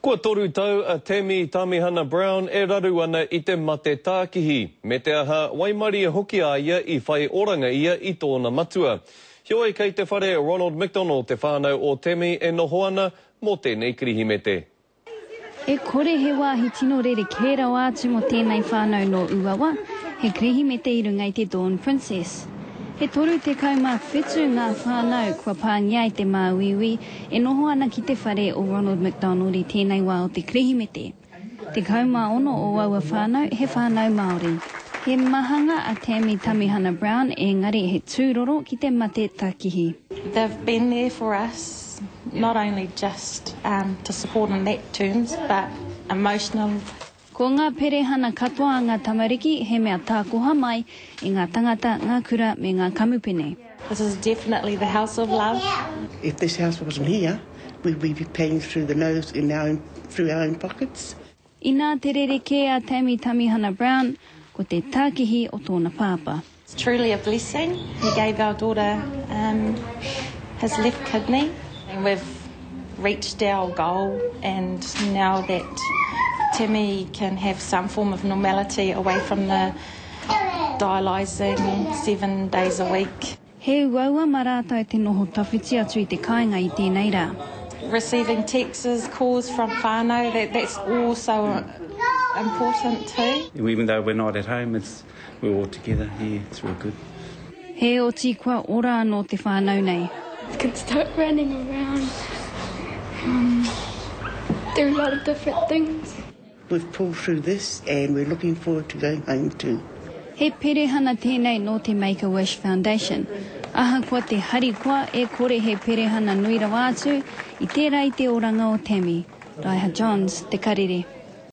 Kua toru tau a Tammy Tamihana Brown e raru ana i te mate tākihi, me te aha, waimarie hoki a ia i whai oranga ia i tōna matua. Heoi kei te whare Ronald McDonald te whānau o Tammy e noho ana mō tēnei Kirihimete. E kore he wāhi tino rerekē rawa atu mō tēnei whānau nō Uawa, he Kirihimete i runga i te Dawn Princess. He 37 ngā whānau kua pāngia e te māuiui e noho ana ki te whare o Ronald McDonald i tēnei wā o te Kirihimete. 16 o aua whānau he whānau Māori. He mahanga a Tammy Tamihana Brown engari he tūroro ki te mate takihi. They've been there for us, not only just to support in that terms but emotional. Ko ngā perehana katoa a ngā tamariki he mea tākoha mai i ngā tangata, ngā kura me ngā kamupene. This is definitely the house of love. If this house wasn't here, we'd be paying through the nose in our own, through our own pockets. Inā te rerekē a Tammy Tamihana Brown, ko te tākihi o tōna pāpā. It's truly a blessing. He gave our daughter um, his left kidney and we've reached our goal and now that Timmy can have some form of normality away from the dialysing seven days a week. He uaua mā rātou te noho tawhiti atu i te kāinga i tēnei rā. Receiving texts, calls from whānau, that, that's also important too. Even though we're not at home, it's, we're all together here, it's real good. Heoti kua ora anō te whānau nei. Can start running around, um, do a lot of different things. We've pulled through this and we're looking forward to going home too. He perehana tēnei nō te Make-A-Wish Foundation. Ahakoa te harikoa e kore he perehana nui rawa atu i tērā i te oranga o Tammy. Raiha Johns, Te Karere.